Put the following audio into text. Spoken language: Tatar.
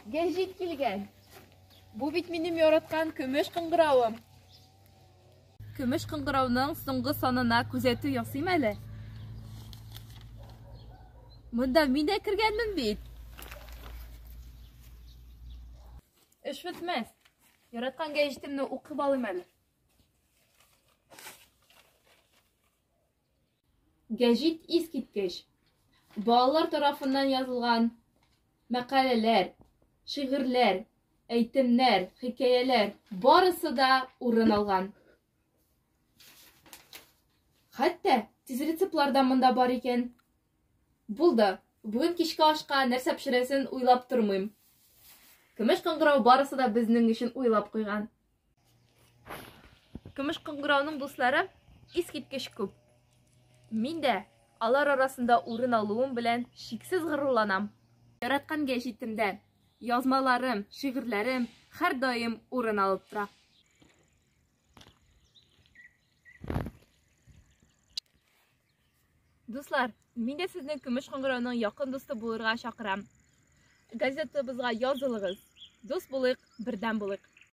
Гәҗит килгән. Бу бит минем яраткан Көмеш кыңгыравым. Көмеш кыңгырауның соңгы санына күзәтү ясыйм әле. Монда мин дә кергәнмен бит. Эш бетмәс. Яраткан гәҗитемне укып алыйм әле. Гәҗит искиткеч. Балалар тарафыннан язылган мәкаләләр, шигырьләр, әйтемнәр, хикәяләр барысы да урын алган. Хәтта тиз рецептлар да монда бар икән. Булды, бүген кичке ашка нәрсә пешерәсен уйлап тормыйм. Көмеш кыңгырау барысы да безнең өчен уйлап куйган. Көмеш кыңгырауның дуслары искиткеч күп. Мин дә алар арасында урын алуым белән чиксез горурланам. Яраткан гәҗитемдә язмаларым, шигырьләрем һәрдаим урын алып тора. Дуслар, мин дә сезне Көмеш кыңгырауның якын дусты булырга чакырам. Газетабызга язылыгыз. Дус булыйк, бердәм булыйк.